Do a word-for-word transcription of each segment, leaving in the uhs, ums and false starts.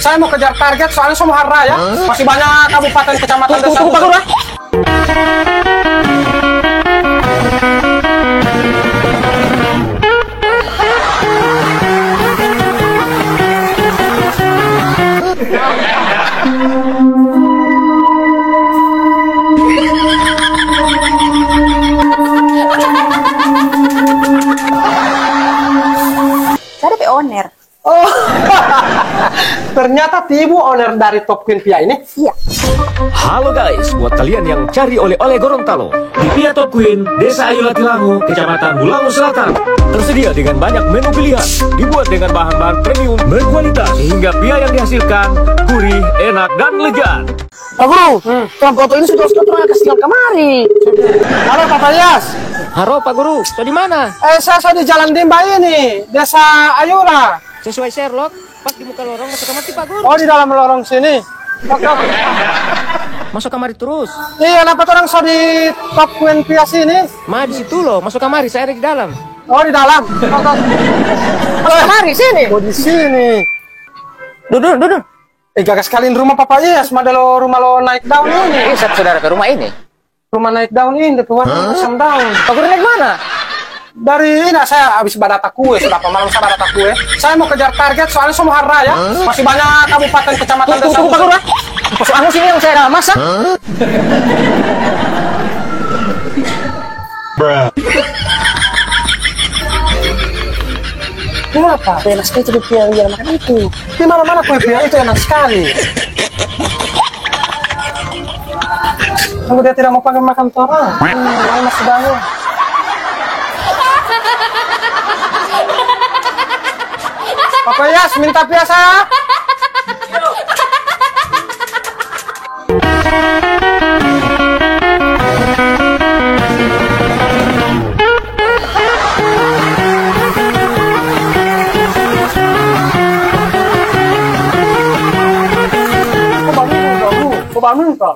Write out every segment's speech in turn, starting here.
Saya mau kejar target, soalnya semua hari raya. Masih banyak kabupaten, kecamatan, desa. Tunggu, tunggu, Pak Guru, ah. Saya ada pe owner. Oh, ternyata Tibu owner dari Top Queen Pia ini. Iya. Halo guys, buat kalian yang cari oleh-oleh Gorontalo, di Pia Top Queen, Desa Ayu Latilangu, Kecamatan Bulangu Selatan. Tersedia dengan banyak menu pilihan, dibuat dengan bahan-bahan premium berkualitas, sehingga pia yang dihasilkan gurih, enak, dan lezat. Pak Guru, hmm, tukang foto ini sudah, sudah pernah kasih kamari. Halo, Papa Yas. Haro, Pak Guru, so di mana? Eh, saya, saya di Jalan Dimba ini, Desa Ayura. Sesuai Sherlock, pas di muka lorong, masuk kamar ti Pak Guru. Oh, di dalam lorong sini. Oke, oke. Masuk kamari terus. Iya, kenapa orang so di Top Queen Pia sini? Ma, di situ loh, masuk kamari, saya ada di dalam. Oh, di dalam. Oke, oke. Masuk kamari, sini. Oh, di sini. Duduk, duduk. Eh, gaga skali rumah Papa Yas, madalo rumah lo naik daun ini. Eh, satu saudara ke rumah ini. Rumah naik daun ini, depe warna asam daun. Pak Guru naik mana? Dari ini, saya habis badata kue, sudah apa malam saya badata kue. Saya mau kejar target, soalnya semua hari raya. Masih banyak kabupaten, kecamatan, desa. Tunggu, tunggu, Pak Guru, ah. Masuk angin sini yang saya ada masak. Kenapa? Enak sekali itu dia yang dia makan itu. Di mana-mana kue pia itu enak sekali. Tunggu, dia tidak mau pakai makan torang. Hmm, ini masih banyak. Papa Yas, minta pia saya. Kok bangun, kok bangun, kok bangun, kok?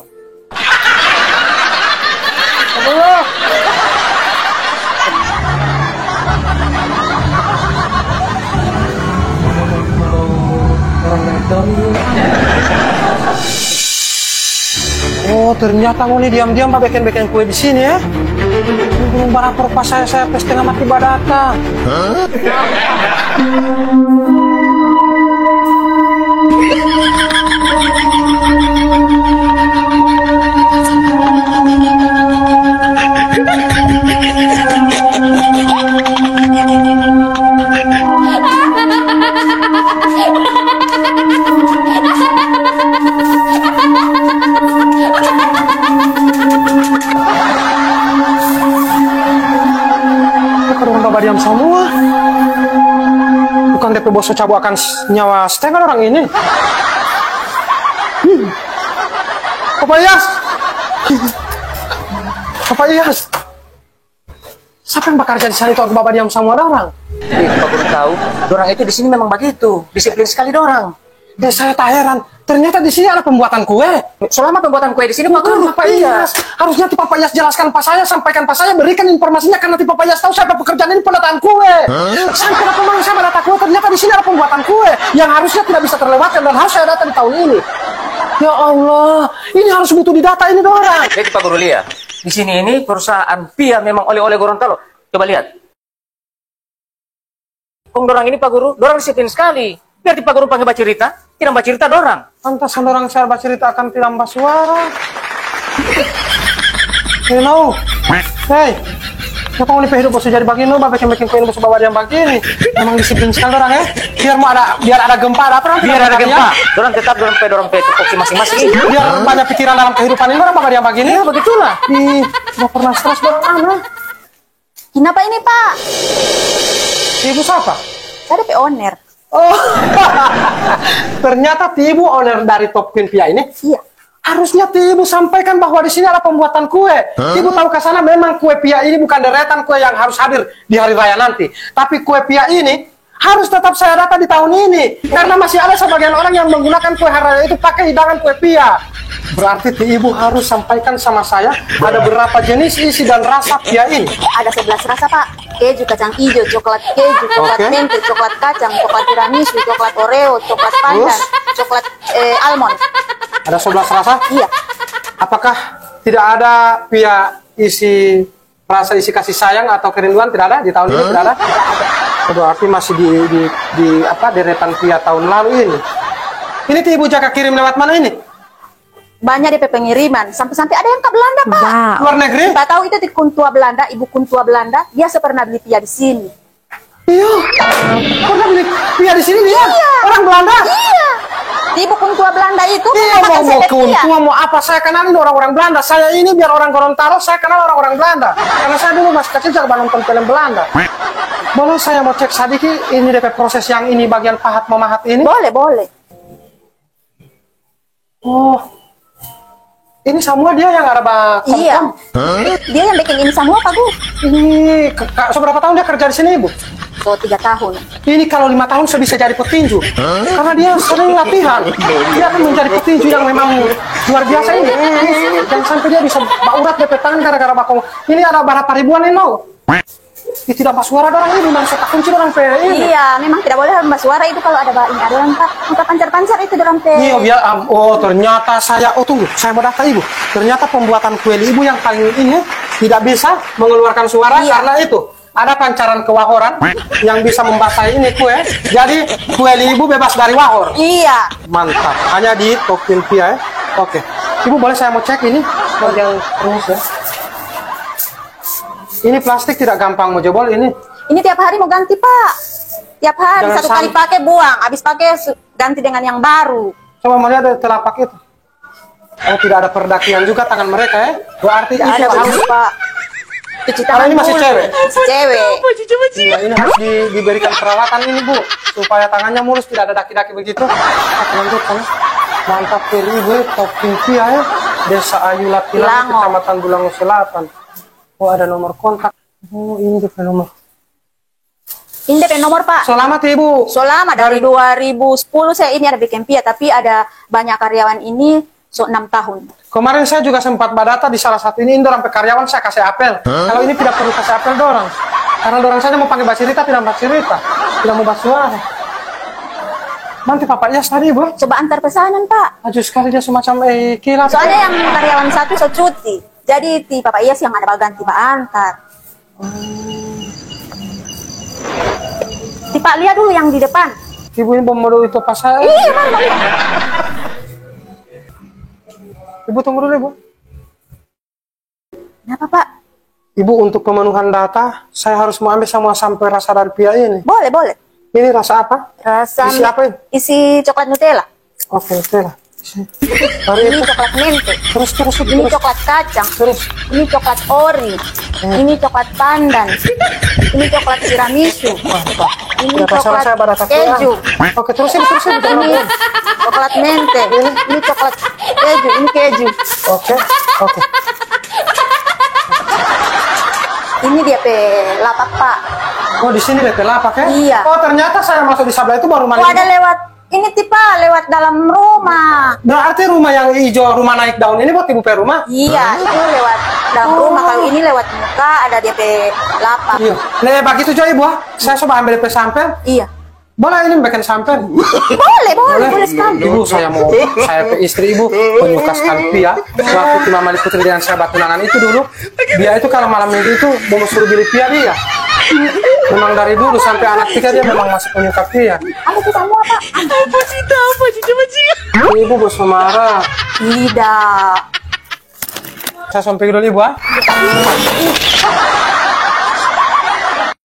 Apa ya? Orang naik daun ini. Oh, ternyata ngoni diam-diam babikin-bikin kue di sini, ya? Belum barapor pa saya, saya pe setengah mati badata. Kong dong babadiam samua. Bukang depe bos so cabu akang s-, nyawa stenga orang ini. Hmm. Papa Yas. Papa Yas. Sapa yang bakarja di sana itu, aku babadiam samua dorang? Itu Pak Guru tahu, dorang itu di sini memang bagitu, disiplin skali dorang. Eh, saya tak heran, ternyata di sini ada pembuatan kue. Selama pembuatan kue di sini, Pak Guru. Bukan, Papa Iyas. Harusnya ti Papa Iyas jelaskan pa saya, sampaikan pa saya, berikan informasinya, karena ti Papa Iyas tahu saya pe pekerjaan ini penataan kue. Sampai kenapa memang saya menata kue, ternyata di sini ada pembuatan kue yang harusnya tidak bisa terlewatkan dan harus saya data di tahun ini. Ya Allah, ini harus butuh didata ini dorang. Jadi Pak Guru lia, di sini ini perusahaan Pia memang oleh-oleh Gorontalo. Coba lihat. Kong dorang ini, Pak Guru, dorang disiplin skali. Biar ti Pak Guru pangge bacirita, tidang bacirita dorang. Pantasan dorang share bacirita akang tidang basuara. Hello. Hei. Kenapa ngoni pe hidup bisa jadi bagini, no? Babikin-bikin koin bisa babadiam bagini. Memang disiplin skali dorang, eh. Biar mau ada, biar ada gempa, ada apa, dorang tidak babadiam. Biar ada gempa, dorang tetap dorang pe, dorang pe tupoksi masing-masing. Biar banyak pikiran dalam kehidupan ini, dorang babadiam bagini. Iya, begitulah. Ih, nggak pernah stres dorang, ah. Kenapa ini, Pak? Ibu siapa? Saya ada pe owner. Oh, ternyata ti ibu owner dari Top Queen Pia ini? Iya. Harusnya ti ibu sampaikan bahwa di sini ada pembuatan kue. Hah? Ibu tahu ke sana, memang kue pia ini bukan deretan kue yang harus hadir di hari raya nanti. Tapi kue pia ini harus tetap saya data di tahun ini. Karena masih ada sebagian orang yang menggunakan kue hari raya itu pakai hidangan kue pia. Berarti ti ibu harus sampaikan sama saya ada berapa jenis isi dan rasa pia ini? Ada sebelas rasa, Pak. Keju, kacang ijo, coklat keju, coklat Oke. mente, coklat kacang, coklat tiramisu, coklat Oreo, coklat pandan, Terus? coklat, eh, almond. Ada sebelas rasa? Iya. Apakah tidak ada pia isi rasa isi kasih sayang atau kerinduan tidak ada di tahun ini? Tidak ada. Oh, berarti masih di, di, di apa, deretan pia tahun lalu ini. Ini ti ibu jaga kirim lewat mana ini? Banyak depe pengiriman, sampe-sampe ada yang ka Belanda, Pak. Wow. Luar negeri? Siapa tahu itu di kuntua Belanda, ibu kuntua Belanda, dia so pernah beli pia di sini. Iya, pernah beli pia di sini dia? Iya. Orang Belanda? Iya. Di ibu kuntua Belanda itu Iya, pernah mau, pakai mau sete pia. Keuntungan, mau apa? Saya kenal ini orang-orang Belanda. Saya ini biar orang Gorontalo, saya kenal orang-orang Belanda. Karena saya dulu masih kecil juga nonton film Belanda. Boleh saya mau cek sadiki ini depe proses yang ini bagian pahat memahat ini? Boleh, boleh. Oh, ini semua dia yang ada ba Iya. Dia yang bikin ini semua, Pak Gu. Ini ke- ka- seberapa tahun dia kerja di sini, Ibu? So, tiga tahun. Ini kalau lima tahun sudah bisa jadi petinju. Karena dia sering latihan. Dia akan menjadi petinju yang memang luar biasa ini. Ini jangan sampai dia bisa baurat depe tangan gara-gara bakong. Ini ada berapa ribuan ini, no? Ih, tidak basuara dorang ini, memang so takunci dorang pe ini. Iya, memang tidak boleh basuara itu kalau ada ba-, ini ada orang pa-, muka pancar-pancar itu dorang pe. Iya, biar am-, oh, ternyata saya, oh, tunggu, saya mau data ibu. Ternyata pembuatan kue ibu yang paling ini tidak bisa mengeluarkan suara Iya. karena itu ada pancaran kewahoran yang bisa membasahi ini kue. Jadi kue ibu bebas dari wahor. Iya. Mantap. Hanya di Tokpin Pia ya. Oke. Ibu boleh saya mau cek ini? Mau yang terus ya. Ini plastik tidak gampang mo jebol ini. Ini tiap hari mo ganti, Pak. Tiap hari, Jangan satu kali sam- pake, buang. Abis pake, su-, ganti dengan yang baru. Coba mo lia deh telapak itu. Oh, tidak ada perdakian juga tangan mereka ya. Berarti Tidak itu ada, harus Pak. Cuci Kalau tangan ini masih dulu. Cewek? Masih cewek. Iya, ini harus di- diberikan perawatan ini, Bu, supaya tangannya mulus, tidak ada daki-daki begitu. Lanjutkan. Mantap kali, Ibu, ya. Tokpin Pia ya. Desa Ayu Latilango, Lango. Kecamatan Bulango Selatan. Oh, ada nomor kontak. Oh, ini dia nomor. Ini dia nomor, Pak. Selamat, Ibu. Selamat, dari dua ribu sepuluh saya ini ada bikin pia, tapi ada banyak karyawan ini so enam tahun. Kemarin saya juga sempat badata di salah satu ini, ini dorang pe karyawan saya kasih apel. Kalau ini tidak perlu kasih apel dorang. Karena dorang saja mau pakai basirita, tidak basirita. Tidak mau basuara. Nanti Papa Ias tadi, Bu. Coba antar pesanan, Pak. Laju sekali dia semacam, eh, kilat. Soalnya yang karyawan satu so cuti. Jadi, ti Papa Ias yang ada baganti baantar. Ti Pak lia dulu yang di depan. Ibu ini bom modul itu pas saya. Iya, Bang, Bang. Ibu tunggu dulu, Ibu. Kenapa, Pak? Ibu, untuk pemenuhan data, saya harus mau ambil semua sampel rasa dari pia ini. Boleh, boleh. Ini rasa apa? Rasa Isi mi-, apa ini? Isi coklat Nutella. Oke, Nutella. Isi. Baru Ini itu. Coklat mente. Terus, terus, Ini terus. Coklat kacang. Terus. Ini coklat ori. Hmm. Ini coklat pandan. Ini coklat tiramisu. Wah, wah. Ini Udah, pasaran coklat saya pada tak keju. Oke, terusin, terusin, terusin. Ini coklat mente. Ini coklat keju. Ini keju. Oke, oke. Ini dia pe lapak, Pak. Oh, di sini dia pe lapak, ya? Iya. Oh, ternyata saya masuk di sabla itu baru Oh, ada malam. Lewat ini, Tipa, lewat dalam rumah. Berarti rumah yang ijo, rumah naik daun ini buat ibu pe rumah? Iya, itu lewat dalam Oh. rumah. Kalau ini lewat muka, ada dia pe lapak. Iya. Nah, begitu jo, Ibu, ah. Saya coba ambil dia pe sampel. Iya. Boleh ini bikin sampel? Boleh, boleh, Boleh? boleh sekali. Ibu, saya mau, saya ke istri ibu, penyuka sekali pia. Waktu Mama Putri dengan saya batunangan itu dulu, dia itu kalau malam minggu itu mau suruh beli pia dia. Memang dari dulu sampai anak tiga dia memang masih penyuka pia. Ada kita mau apa? Apa sih, apa sih, coba sih? Ibu bos marah. Tidak. Saya sampai dulu, Ibu, ah.